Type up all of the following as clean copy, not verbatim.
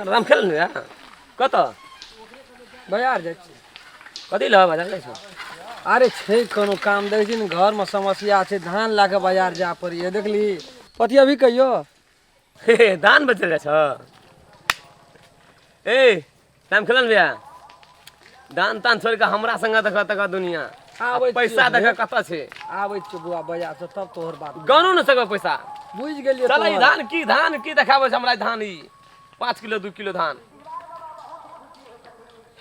राम खेल ने कतऽ? बाजार जाइ छी। कथी लऽ बाजार जाइ छौ? अरे छै कोनो काम, देखै छी ने घरमे समस्या छै, धान लए कऽ बाजार जाय पड़ैए। देखली पति अभी कहियो। हे, धान बेचल जाइ छौ? ए राम खेलन भैया, धान तान छोड़ि कऽ हमरा संगे देख तक दुनिया आबै पैसा छियौ। देख कतऽ छै। आबै छियौ बौआ बाजार से, तब तोहर बात गानो ने सकब पैसा। बुझि गेलियै। चल ई तोहर। धान की देखाबै छै हमरा धान? ई 5 किलो 2 किलो धान,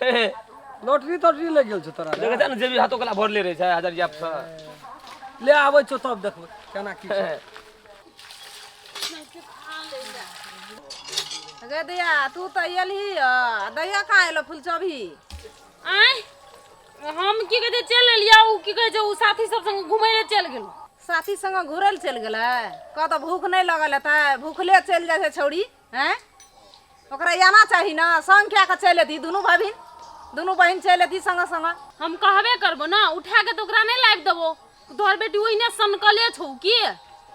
हे हे। लॉटरी तोटरी लागि गेल छौ तोरा रे? देखै छै ने, जेबी हाथो कला भरले रहै छै हजरिया से। ले आबै छौ तब देखबै केना की छै। गे दैया, तू तऽ एलही, दैया कहाँ एलो फुलचोभी? आँय, हम की कहै छै चलि एलियै, ओ की कहै छै ओ साथी सब संग घुमै लए चलि गेलहुँ। साथी संग घुरै लए चलि गेलै? कह तऽ भूख नहि लगल हेतै? भूखले चलि जाइ छै छौड़ी। आँय, ओकरा आना चाही ने, संग कए कऽ चलि एती दुनू बहिन, दुनू बहिन चलि एती संगे संगे। हम कहबे करबो ने, उठा के तऽ ओकरा नहि लाबि देबो। तोहर बेटी ओहिने सनकले छौ की?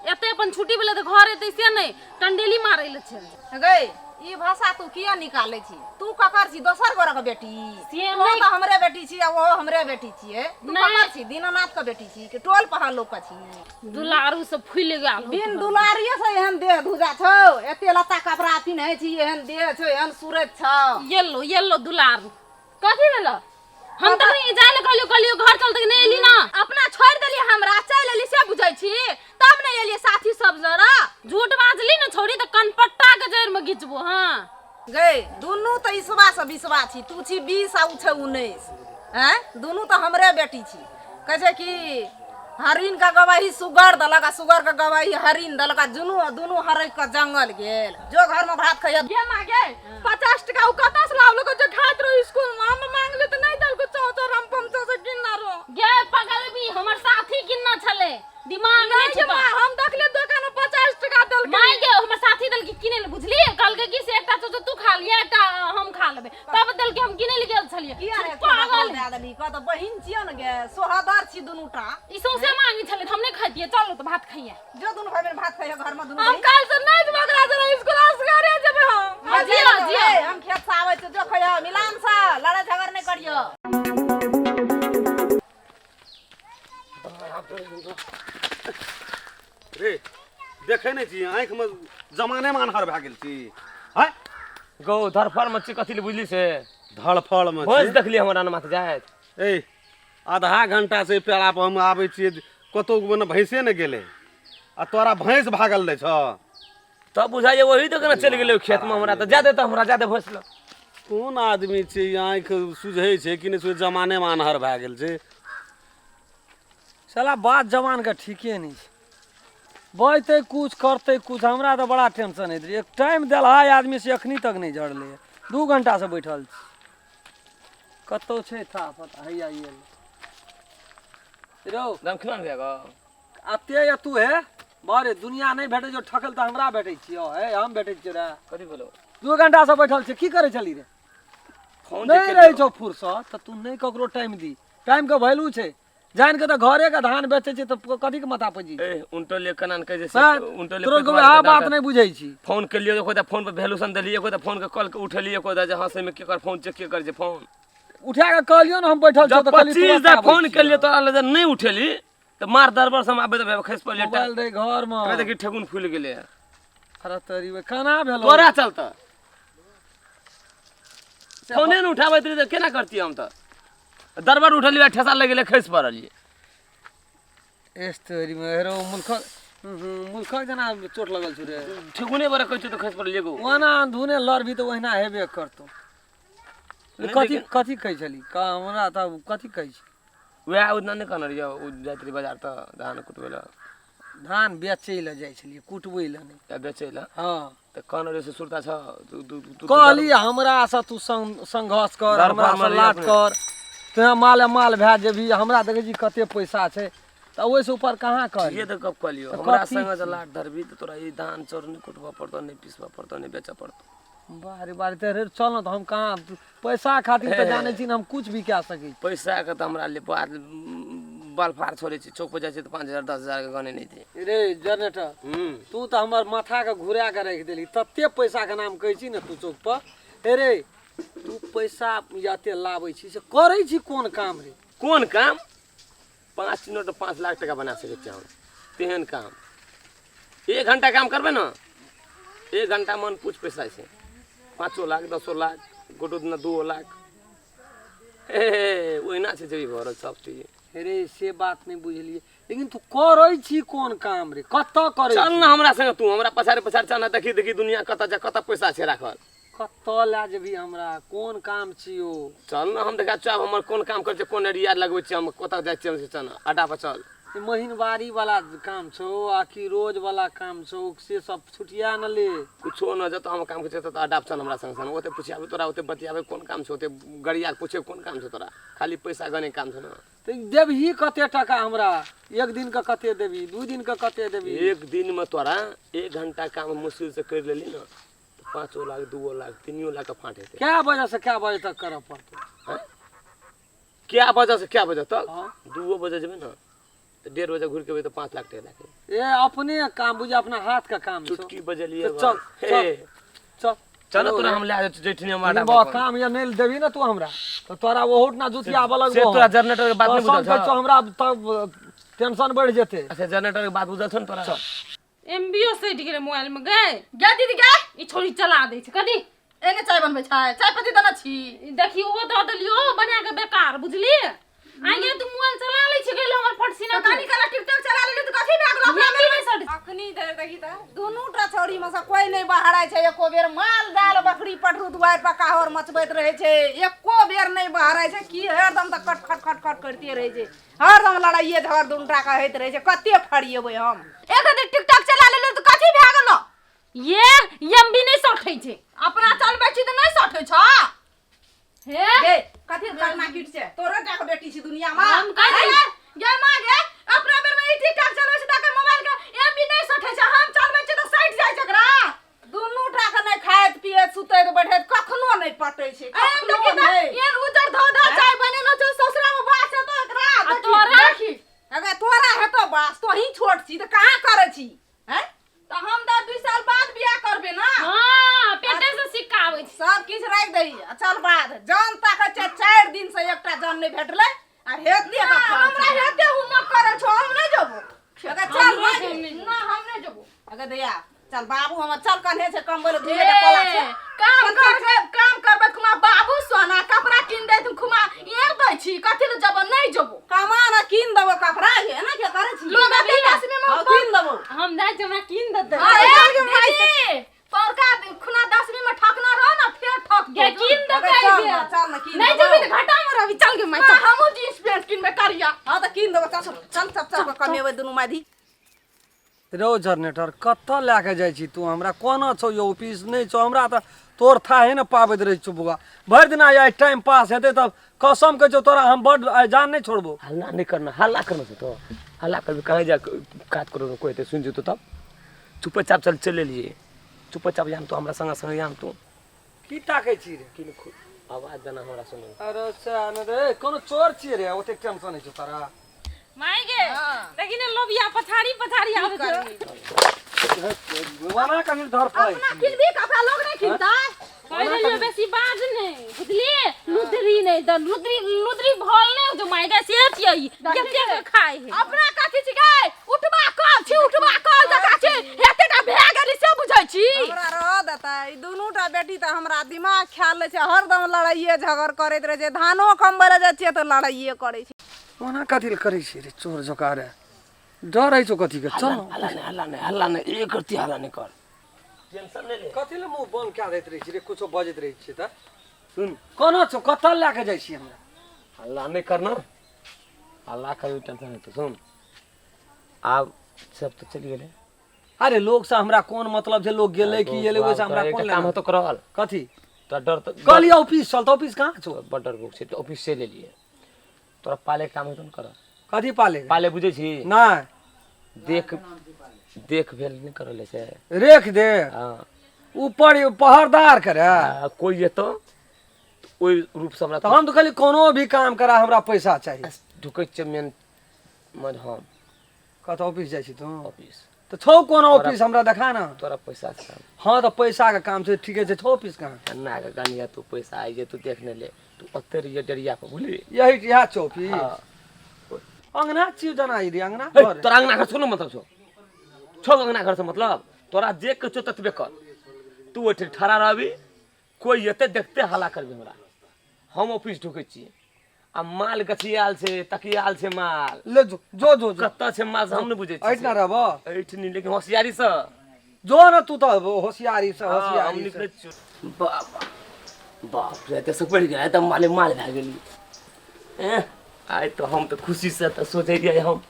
एते अपन छुट्टी भेलै तऽ घर एतै से नहि, टंडेली मारै लए चलि जाइ। गै, ई भाषा तू किया निकालै छी? तू ककर छी? दोसर गोरक बेटी से तू नहि। तऽ हमरे बेटी छी आ ओहो हमरे बेटी छियै। तू नहि। ककर छी? दीनानाथ के बेटी छी कि टोल पहाड़ लोक के छी? दुलारू से फुलि गेल हौ। बिन दुलारिये से एहन देह धुजा छौ, एते लत्ता कपड़ा पिन्है छी, एहन देह छौ, एहन सूरत छौ। येलो येलो दुलारू, कथी भेलो? हम तऽ नहीं जाय लए कहलियो, कहलियो घर चल तऽ नहि एली ना। अपना छोड़ि देलियै हमरा, चलि एली से बुझै छी, तब नहि एलियै साथी सब जरा। झूठ बाजली ने छौड़ी तऽ कनपट्टा के जड़ि में घिचबो। हाँ। गै, दुनू तऽ इसबा से बिसबा छी। तू छी 20 आ उ छै 19। आँय, दुनू तऽ हमरे बेटी छी। कहै छै कि हरिण के गवाही सुगर देलक आ सुगर के गवाही हरिण देलक आ दुनू दुनू हरक के जंगल गेल। जो घर में भात खइह। गे माँ गे, 50 टका उ कतऽ से लावलको जे खाइत रहो स्कूल में? हम मांगली तऽ नहि देलको। चौ चौ रम पम चौ से किनना रहो। गे पगल भी, हमर साथी किन्ना छले, दिमाग नहीं नहीं गे छुपा। माँ, हम देखले दोकान में 50 टका देलकै। माय गे, हमर साथी देलकै किनै लए, बुझली? कहलकै कि से एकटा चौचौ तू खा लिअ, एकटा हम खा लेबै, तब देलकै। हम किनै लए गेल छलियै। किया रे? पागल। दए देलही? कह तऽ बहिन छियौ ने गे, सोहदर छी दुनू टा। ई सौंसे मांगे छलै तऽ हम नहि खैतियै? चल तऽ भात खइयै। जो दुनू भाई बहिन भात खइह घर में दुनू हम बहिन। काल्हि से नहि जेबै ओकरा जरा स्कूल, असगरे जेबै हम। हाँ, जियो, जियो। ए, हम खेत से आबै छी, जो खइह मिलान से, लड़ाई झगड़ नहि करियो। रे, देखै नहि छी आँखिमे जमानेमे अन्हार भए गेल छी? हँ। गौ धरफड़ में छी, कथी लए बुझली से? धड़फड़मे भैंस छी। देखलियै हमरा माथ जाइत। ए, आधा घंटा से पेड़ा पर हम आबै छियै, कतहु मने भैंसे नहि गेलै आ तोरा भैंस भागल दै छौ। तब बुझाइए वही तो केना चलि गेलै खेतमे। हमरा तऽ जादे तऽ हमरा जादे भैंस लग। कोन आदमी छै ई, आँखि सुझै छै कि नहि सुझै? जमानेमे अन्हार भए गेल छै। साला बात जवानके ठीके नहि छै। बजतै कुछ, करतै कुछ। हमरा तऽ बड़ा टेंशन होइत रहै। एक टाइम देलहा आदमी से एखनी तक नहि झड़लै। 2 घंटासँ बैठल छी। कतहु छै था पता? हैया ये रौ। दाम खिला ने गो। अते या तू हे बारे दुनिया नहि भेटै छौ ठकल तऽ हमरा भेटै छियौ। हे, हम भेटै छियौ रे। कथी बोलो? 2 घंटासँ बैठल छी, की करै छली रे? फोन नहि रहै छौ फुर्सत तऽ तू नहि ककरो टाइम the. टाइमके वैल्यू छै। जानि कऽ तऽ घरेके धान बेचै छै तऽ कथीके माथा पजी? ए, उनटो ले कनान कहै छै से सर, उनटो ले तोरो पैसा के वएह के बात डाटा। नहि बुझै छी। फोन केलियै एको दा, फोन पर वैल्यूशन देलियै एको दा, फोन के कॉल के उठेलियै एको दा जे हँ से में केकर फोन छै, के कर छै फोन? उठा कऽ कहलियौ ने हम बैठल छौ जब तऽ कहली 25 तुरंत दा आबै फोन छियौ। केलियै तोरा लए, जे नहि उठेली तऽ मार दरबर से हम आबै तऽ खसि पड़लियै। मोबाइल रहै घरमे। कहै देखी, ठेहुन फुलि गेलै। अरे तोरी बे, केना भेलौ? तोरा चलते फोने ने उठाबैत रही तऽ केना करतियै? हम तऽ दरबर उठलियै, ठेसा लागि गेलै, खसि पड़लियै। एस तोरी में हेरो मुल्खक मुल्खक जेना चोट लगल छौ रे। ठेहुने बड़ा कहै छियै तऽ खसि पड़लियै गो। ओना अंधुने लड़बी तऽ ओहिना हेबे करतौ। नहि। कथी लेकिन- कथी कहै छली का हमरा तऽ? कथी कहै छी? वएह ओतना नहि कहने रहियै, ओ जाइत रही बाजार तऽ धान कुटबै लए। धान बेचै लए जाइ छलियै, कुटबै लए नहि। या बेचै लए। हँ। तऽ कहने रहियै से सुरता छौ? तू कहली हमरा से तू संघर्ष कर, दर हमरा पर से मरली लाट अपने। कर, तोहे माले माल भए जेबही। हमरा देखै छी कते पैसा छै, तऽ ओहिसँ ऊपर कहाँ कहली? ये तऽ गप कहलियौ। तऽ हमरा कथी संगे जे छी? लाट धरबी तऽ तोरा ई धान चाउर नहि कुटबऽ पड़तौ, नहि पिसबऽ पड़तौ, नहि बेचऽ पड़तौ। बारे बारे तऽ रे, चल ने तऽ। हम कहाँ पैसा खातिर तऽ जानै छी ने, हम कुछ भी कए सकै छी। पैसाके तऽ हमरा लिए बात बाल फाड़ छोड़ै छी चौक पर जाइ छी तऽ 5,000 10,000 के गने नहि दै। रे जनरेटर, तू तऽ हमर माथाके घुरा कऽ राखि देली, तते पैसाके नाम कहै छी ने तू चौक पर। हे रे, तू पैसा एते लाबै छी से करै छी कोन काम रे? कोन काम? 5 मिनट 5 लाख टका बना सकै छी हम, तेहन काम। 1 घंटा काम करबै ने, 1 घंटा मन पूछ पैसा छै, 5 लाख 10 लाख गोटो दिना 2 लाख। हे ओहिना छै जेबी भरल सब चीज। रे से बात नहि बुझलियै, लेकिन तू करै छी कोन काम रे, कतऽ करै? चल ना हमरा संगे, तू हमरा पछाड़े पछाड़े चल ना, देखी देखी दुनिया कतऽ छै, कतऽ पैसा छै राखल। कतऽ लए जेबही हमरा, कोन काम छियौ? चल ना हम देखा चल, हमर कोन काम करै छै, कोन एरिया लगबै छियै, हम कतऽ जाइ छियै से चल ना, अड्डा पर चल। ई महिनवारी वाला काम छौ आ कि रोज वाला काम छौ, से सब छुटिया न ले। कुछो न, जतऽ हम काम करै छियै ततऽ अड्डा पर चल हमरा संग संग, ओते पुछियाबै तोरा, ओते बतियाबै कोन काम छौ, ओते गड़िया के पुछै कोन काम छौ तोरा, खाली पैसा गने काम छौ ना। तऽ देबही कते टका हमरा? एक दिन के कते देबही, 2 दिन के कते देबही? एक दिन में तोरा 1 घंटा काम मुश्किल से कर लेली ना, तो 5 लाख 2 लाख 3 लाख के फाँट हेतै। कै बजे से कै बजे तक करऽ पड़तौ? हैं? क्या बजे से क्या बजे तक? हाँ। 2 बजे जेबै ना तऽ 1.5 बजे घुरि के एबै तऽ 5 लाख टका लए के। ए अपने काम बुझ, अपना हाथ के काम छौ। चुटकी बजेलियै। तऽ चल, चल, चल। चल तोरा हम लए जाइ छियौ जेठनी हम अड्डा बा पर। काम या नहि देबही ना तू हमरा तऽ तोरा ओहू ना जुतिया लगबो। से तोरा जनरेटर के बात नहि बुझल छौ? हमरा तब टेंशन बढ़ि जेतै। अच्छा जनरेटर के बात बुझल छौ ने तोरा? एमबीओ सटि गेलै मोबाइल में गए। गे दीदी गे, ई छोरी चला दै छै कदी। एने चाय बनबै छै, चाय पत्ती देने छी। देखी ओहो दऽ देलियो बना के बेकार, बुझली? आगे तू मोबाइल चला लै छै गेल हमर फटसीना। कनी काला टिकटॉक चला लेली तऽ कथी भए गेल अपना? एमबी नहि सटै। अखनी धरि देखी तऽ दुनू टा छौड़ी में से कोई नहि बहराइ छै एको बेर। माल जाल बकरी पठरू दुआरि पर काहर मचबैत रहै छै, एको बेर नहि बहराइ छै। की हरदम तऽ कट खट खट खट करिते रहै छै, हरदम लड़ाइए झगड़ दुनू टा के होइत रहै छै। कते फरिएबै हम? एक दिन टिकटॉक चला लेली तऽ कथी भए गेलो? ये एमबी नहि सटै छै। अपना चलबै छी तऽ नहि सटै छ। हे गे कथी करना किट छै, तोरे टा के बेटी छी दुनिया में। हम कथी गे माँ गे, अपना बेर में ई टिकटॉक चलबै छै तऽ मोबाइल के एमबी नहि सटै छै, हम चलबै छी तऽ सटि जाइ छै एकरा। दुनू टा के नहि खाइत पियैत सुतैत बैठैत कखनो नहि पटै छै, एहन कखनो देखी तऽ नहि। एहन उज्जर धो धो चाय बनेलो छौ, ससुरा में बास हेतौ एकरा। आ देखी, तोरा? देखी। अगर तोरा हेतौ बास, तोही छोट छी तऽ कहाँ करै छी? हैं? तऽ हम तऽ 2 साल बाद बियाह करबे ना। हाँ पेटे से सिक्का आबै छै। सब किछु राखि दही आ चल बाद। जन ताकै छै 4 दिन से एकटा जन नहि भेटलै आ हेते ना, हमरा हेते हुमक करै छौ, हम नहि जेबो। अगर चल हमरो भाग। जन नहि। ना, हम नहि जेबो। अगर दैया चल बाबू हमर, चल कन्हे छै कमबै लए दुइए टा कोला छै। काम करबै, काम करबै खुमा बाबू सोना कपड़ा कीन दैत खुमा एर दै छी, कथी लए जेबो? नहि जेबो। कमा ना कीन देबो कपड़ा, हे ना के करै छी? लोग अभी दसमी में हाँ, कीन देबो। हम जाइ छी, हमरा कीन देतै। अरे दीदी, पौरका खुना दसमी में ठकना रह ना, फेर ठक गे दो। कीन अगर देतै चल बे। ना, चल ना कीन नहि देबो। जेबही तऽ घाटा मे रहबी। चल गे माय, ना, चल। हमहूँ जींस पैंट किनबै करिया। हाँ तऽ कीन देबो, चल चल चल चल कमेबै दुनू माधी। रौ जनरेटर, कतऽ लए कऽ जाइ छी तू हमरा? कोना छौ यौ ऑफिस नहि छौ? हमरा तऽ तोर थाहे ने पाबैत रहै छौ बौआ। भरि दिना आइ टाइम पास हेतै तब कसम कहै छौ तोरा हम बड्ड आइ जान नहि छोड़बौ। हल्ला नहि करना, हल्ला करना छै तो हल्ला करबी कहाँ जा काज करो, कोई हेतै सुनि जेतौ तब। चुपेचाप चल, चलि एलियै चुपेचाप। याम तू हमरा संगे संगे याम तू। की ताकै छी रे? की आवाज देना हमरा सुनै। अरे से ने रे, कोनो चोर छियै रे ओतेक टेंशन होइ छौ तोरा? माय गे देखी ने लोबिया पछाड़ी पछाड़ी आबै छै। ओना कनि धर पड़ै। अपना किनबी कपड़ा लोग नहि किनतै। कहि देलियो बेसी बाज नहि, बुझलियै? लुदरी नहि तऽ लुदरी लुदरी भल नहि हो जो माय गे, से छियै ई कते के खाइ है। अपना कथी छी गे? उठबा कल छी, उठबा कल जकाँ छी, एते टा भए गेली से बुझै छी? हमरा रह देतै ई दुनू टा बेटी तऽ हमरा दिमाग खा लै छै, हरदम लड़ाइए झगड़ करैत रहै छै। धानो कमबै लए जाइ छियै तऽ लड़ाइए करै छै। ओना कथी लए करै छी रे चोर जकाँ रे? डर होइ छौ कथीके? चल ने। हल्ला नहि, हल्ला नहि, हल्ला नहि, एक रत्ती हल्ला नहि कर, टेंशन नहि ले। कथी लए मुँह बंद कए दैत रहै छी रे कुछो बजैत रहै छियै तऽ? सुन, कोना छौ, कतऽ लए कऽ जाइ छी हमरा? हल्ला नहि करना, हल्ला करबी टेंशन हेतौ। सुन, आब सब तऽ चलि गेलै। अरे लोकसँ हमरा कोन मतलब छै, लोग गेलै कि एलै ओहिसँ हमरा एकटा कोन काम लेना? हेतौ करल। कथी? तोरा डर तऽ कहलियै ऑफिस चल तऽ ऑफिस कहाँ छौ? बड़ डरपोक छै तऽ ऑफिस से लेलियै। तोरा पाले के काम हेतौ ने करल? कथी पाले? पाले बुझै छी? नहि। देख देख भेल नहि करल छै? रेख दे। हाँ। ऊपर पहरदार करे। आ, कोइ जेतौ तऽ ओहि रूपसँ हमरा। तऽ हम तऽ कहली कोनो भी काम करा, हमरा पैसा चाही। ढुकै छियै मेन मर हम कतऽ ऑफिस जाइ छी तू? ऑफिस। तऽ छौ कोन ऑफिस, हमरा देखा ना। तोरा पैसा से काम। हाँ तऽ पैसा के काम छै, ठीके छै। छौ ऑफिस कहाँ? ना के गनिया तू पैसा आई जे तू देख ने ले, तू ओते रहिए डरिया पर, बुझली? यही इएह छौ ऑफिस? हाँ। अंगना छियौ जना ई रे अंगना हे, घर। तोरा अंगना घर से कोनो मतलब छौ? छौ अंगना घर से मतलब? तोरा जे कहै छौ ततबे कर। तू ओहिठाम ठड़ा रहबी, कोई एते देखते हल्ला करबी हमरा। हम ऑफिस ढुकै छी आ माल गछियाल छै, तकियाल छै माल। ले जो जो जो जो। कतऽ छै माल से हम नहि बुझै छी। एहिठिना रहब? एहिठिनी, लेकिन होशियारी से। जो ने तू तऽ होशियारी से। हम होशियारी से निकलै छियौ। बाप बाप रे, एते से पड़ि गेल तऽ माले माल भए गेली। एह, आइ तऽ हम तऽ खुशी से तऽ सोचै रहियै हम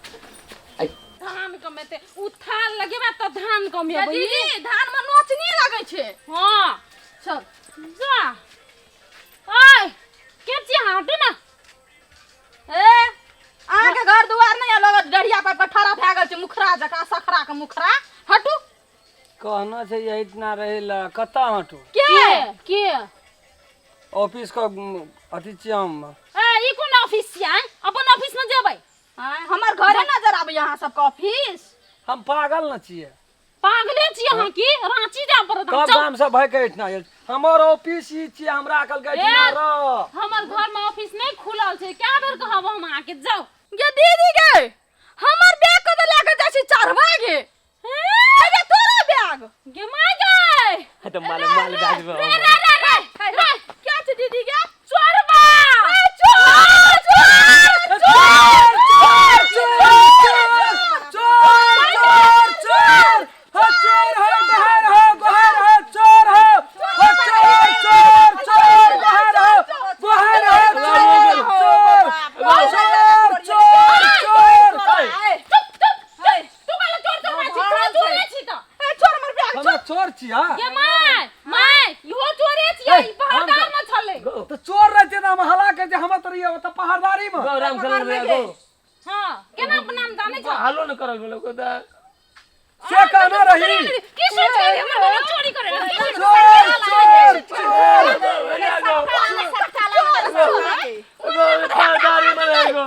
आइ धान कमेतै उ थाल लगेबै तऽ धान कमेबै। दीदी, धान में नोचनी लगै छै। हाँ। चल। जा, ओए के छी, हटू ना। ए, अहाँके घर दुआर नहि लगत, डरिया पर पर ठड़ा भए गेल छै मुखरा जकाँ, सखरा के मुखरा। हटू। कहना छै एहिठिना रहै लए, कतऽ हटू? के के ऑफिस के अथी छियै हम। ए, ई कोन ऑफिस छियै? अपन ऑफिस में जेबै। आँय, हमर घरे नजर आबैया अहाँ सबके ऑफिस? हम पागल न छियै। पागले छी अहाँ की? रांची जाय पड़त। कब गाम से भय के एहिठिना आयल? हमर ऑफिस ई छियै, हमरा कहलकै एहिठिना रह। हमर घर में ऑफिस नहीं खुलल छै, कै बेर कहब हम अहाँके? जाउ। गे दीदी गे, हमर बैग कतऽ लए कऽ जाइ छी चढ़बा गे? अरे तोरा बैग। गे my गे, हे तऽ माले माल भए जेबै। रे रे रे रे रे, क्या छै दीदी गे? चोरबा, चोर चोर चोर चोर चोर चोर चोर हो, चोर हो, गोहर हो, गोहर हो, चोर हो हो, चोर चोर चोर, गोहर हो, गोहर हो, चोर चोर चोर चोर चोर। चुप चुप चुप, तू कहले चोर चोर छी, तू चोरे छी तऽ। ए चोर, हमर बैग। हमरा चोर छी? हाँ गे my my, इहो चोरे छियै, ई पहरदार में छलै। तो चोर रहते तऽ हम हला के जे हम तऽ रहियै ओतऽ पहरदारी में। गौ राम चलन रे गौ। हाँ, केना नाम जानै छौ? हालो न करल बोलो को तऽ से कहना रही। की सोच के हमर घर में चोरी करे ला? की सोच? चोर चोर चोर। गौ पहरदारी में रह गौ।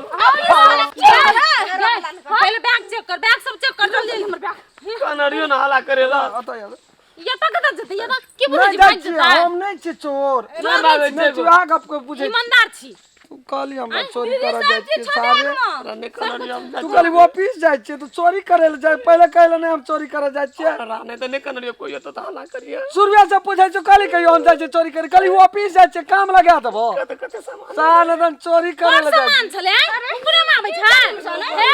पहले बैग चेक कर, बैग सब चेक कर जल्दी, हमर बैग। कनरियो न हल्ला करेला। ओतऽ आयल। ये तो कतऽ जेतै? ये तो की बुझै नहि छी, जाइ भागि छियै। जेतै? हम नहि छी चोर। नहि भागै नहि छै। छी, अहाँ गप के बुझै छी। ईमानदार छी। तू कहली हमरा चोरी करऽ जाइ छियै सारे। नहि कनरियो, हम तू कहली ऑफिस जाइ छियै, तू चोरी करे लए जाइ पहिले कहले नहि हम चोरी करऽ जाइ छियै। नहि तऽ नहि कनरियो, कोई एतऽ तऽ हल्ला करिए। शुरुए से पूछै छियौ, कहली कहियो हम जाइ छियै चोरी करे? कहली ऑफिस जाइ छियै, काम लगा देबो। कते कते सामान साल एकदम चोरी करे कोन लए जाइ। सामान छलै? उपरे में आबै छै हे?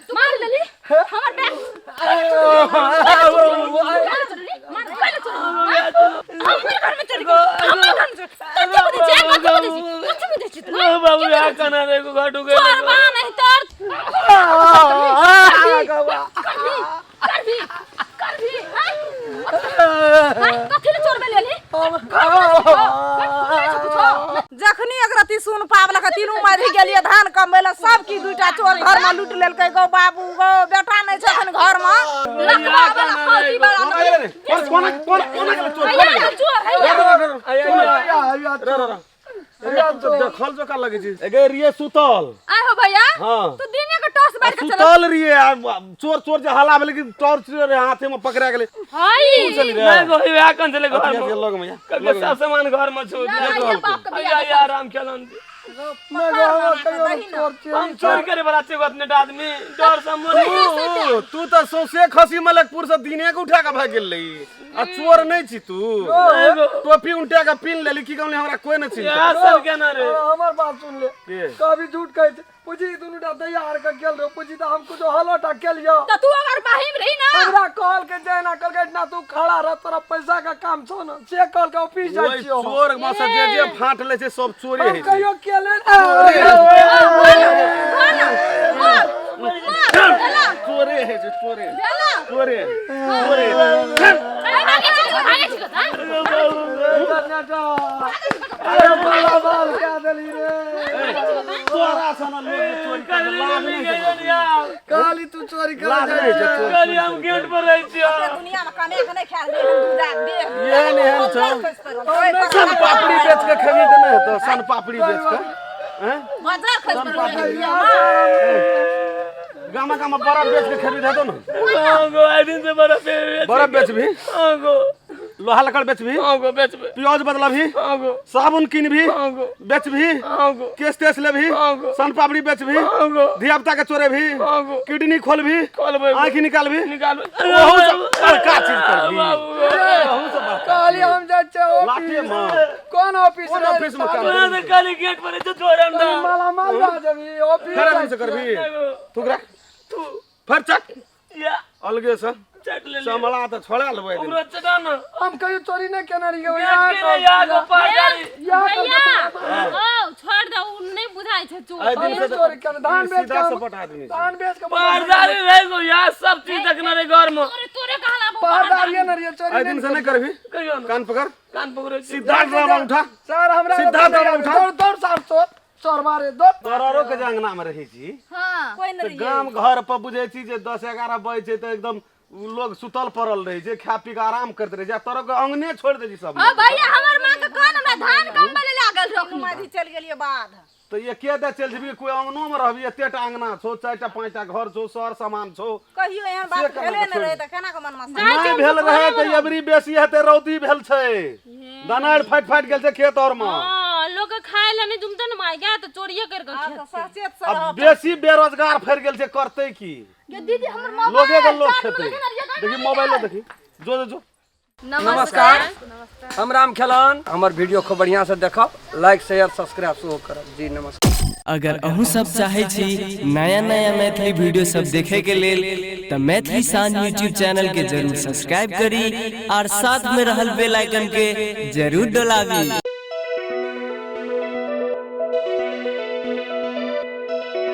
मार लेली हमर बैग। हमर घर में चोरी, हमर घर में चोरी। कथी बुझै छी? कथी बुझै छी? कथी बुझै छी तू? बाबू या कना रे को घटू गेल। चोरबा नहीं तर करभी करभी करभी। कथी ले चोरबे लेली? जखनी एकरती सुन पाबलक, तीनू मारि गेलियै धान कमबै लए, सब की दुइटा चोर घर में लूट लेलकै। गौ बाबू गौ, बेटा नहि छै एखन घर में। लकवा वाला फौजी वाला। कोन कोन कोन कोन गेलै चोर? कोन गेलै? चोर है। देखल जका लगै छै एगे रिये सुतल। आय हो भैया। हाँ। तू दिने के टॉर्च बार के चल। सुतल रहिए आ चोर चोर जे हल्ला भेलै कि टॉर्च रे हाथे में पकड़ा गेलै। हाय। तू चली रे। नहि गो, वएह कन छलै घर अथिया में के लग में या। कके सब सामान घर में छौ। बाप के आया या राम खेलन। हम चोरी करे वाला छियै अपने आदमी डर से मन। तू तू तऽ सौंसे खसी मलकपुर से दिने के उठा के भागि गेल रही आ चोर नहीं छी तू? टोपी उल्टा के पिन लेली की कहली हमरा कोई नहीं चिन्हता। इएह सब केना रे? हमर बात सुन ले। के? कभी झूठ कहै छै। पूछी, दुनू टा तैयार के गेल रहो, पूछी तऽ हम कुछो हलो टा केलियो? तऽ तू अगर बाहिम रही ना। हमरा कहल के जेना कहलकै ना तू खड़ा रह, तोरा पैसा का काम छौ न, से कहल के ऑफिस जाइ ओहि छियौ। चोर में से जे जे फाट ले छै सब चोरे हम होइ छै। कहियो केले चोरे होइ छै, चोरे चोरे चोरे। भागै छी भागै छी कतऽ अरे बाला बाल क्या देली रे तोरा सन लोग चोरी कर लाज नहीं छै। कहली तू चोरी कर लाज नहीं छै चोरी। कहली हम गेट पर रहै छियै दुनिया में कमे के नहीं खायल देह दूधा देह एहन एहन छौ सन पापड़ी बेच के खेबी तऽ नहि हेतौ सन पापड़ी बेच के हैं मजा खस पड़ल गामा गामा बर्फ बेच के खेबी तऽ हेतौ ने हाँ गो आइ दिन से बड़ा बेच बर्फ बेचबी हाँ गो लोहा लकड़ बेचबी हाँ गो बेचबे प्याज बदलबी हाँ गो साबुन किनबी हाँ गो बेचबी हाँ गो केस तेस लेबी हाँ गो। सन पापड़ी बेचबी हाँ गो धिया पुता के चोरेबी हाँ गो किडनी खोलबी खोलबै आँखि निकालबी निकालबै ओहू से बड़का चीज करबी ओहू से बड़का कहली हम जाइ छियै लाठे ऑफिस मार। कोन ऑफिस कोन रे? ऑफिस में काम तोरा से कहली गेट पर रहै छियै छोड़म ना माला माल भए जेबही ऑफिस फेर आदमी से करबी तू करा तू फेर चट या अलगे से चट ले ले चमड़ा तऽ छोड़ा लेबै एहि दिन। ओकरो चटा ना हम कहियो चोरी नहि केने रहियै गेट के या गो पार गाड़ी भैया ओ छोड़ दे उ नहीं बुझाइ छै चोर एहि दिन से चोरी केने धान ई बेच सीधा के सपट आदमी छै। धान बेच के पारदारी रह गो यार सब चीज देखना रे घर में तोरे तोरे कहला पहरदारिये ने रहियै चोरी एहि दिन से नहि करबी कहियो ना कान पकड़ कान पकड़ै छी सीधा ड्रामा उठा सर हमरा सीधा दौड़ उठा। दौड़ दौड़ सर चोर चोर मारे दौड़ तोरो के जे अंगना में रहै छी हां कोई तऽ नहीं गाम घर पर बुझै छी जे 10 11 बजे छै तऽ एकदम लोग सुतल पड़ल रहै छै खा पी के आराम करैत रहै छै आ तोरो के अंगने छोड़ि दै छी सब हां भैया हमर मां के कहन हमरा धान कमबे लागल रखनी माधी चल गेलिए बाध तऽ एके दे चलि जेबही कोइ अंगनो में रहबी एते टा अंगना छौ 4 टा 5 टा घर छौ सर सामान छौ कहियो एहन से बात केना भेले के नहि रहे तऽ केना के मन में नहि भेल रहे तऽ एबरी बेसी हेतै रौदी भेल छै दनारि फाटि फाटि गेल छै खेत और में हां लोग के खाय ले नहीं जुमते न माय गया तो चोरिए कर के आब खेत तऽ सचेत से आ रहब बेसी बेरोजगार फैर गेल छै करतै की ये दीदी हमर मोबाइल लोगे के लोग खेतै देखी मोबाइलो देखी जो जो जो नमस्कार हम राम खेलन हमर वीडियो खूब बढ़िया से देखब लाइक शेयर सब्सक्राइब सेहो करब जी नमस्कार अगर अहूँ सब चाहै छी नया नया मैथिली वीडियो सब देखे के लेल तऽ मैथिली शान यूट्यूब चैनल के जरूर सब्सक्राइब करी और साथ में रहल बेल आइकन के जरूर डोलाबी।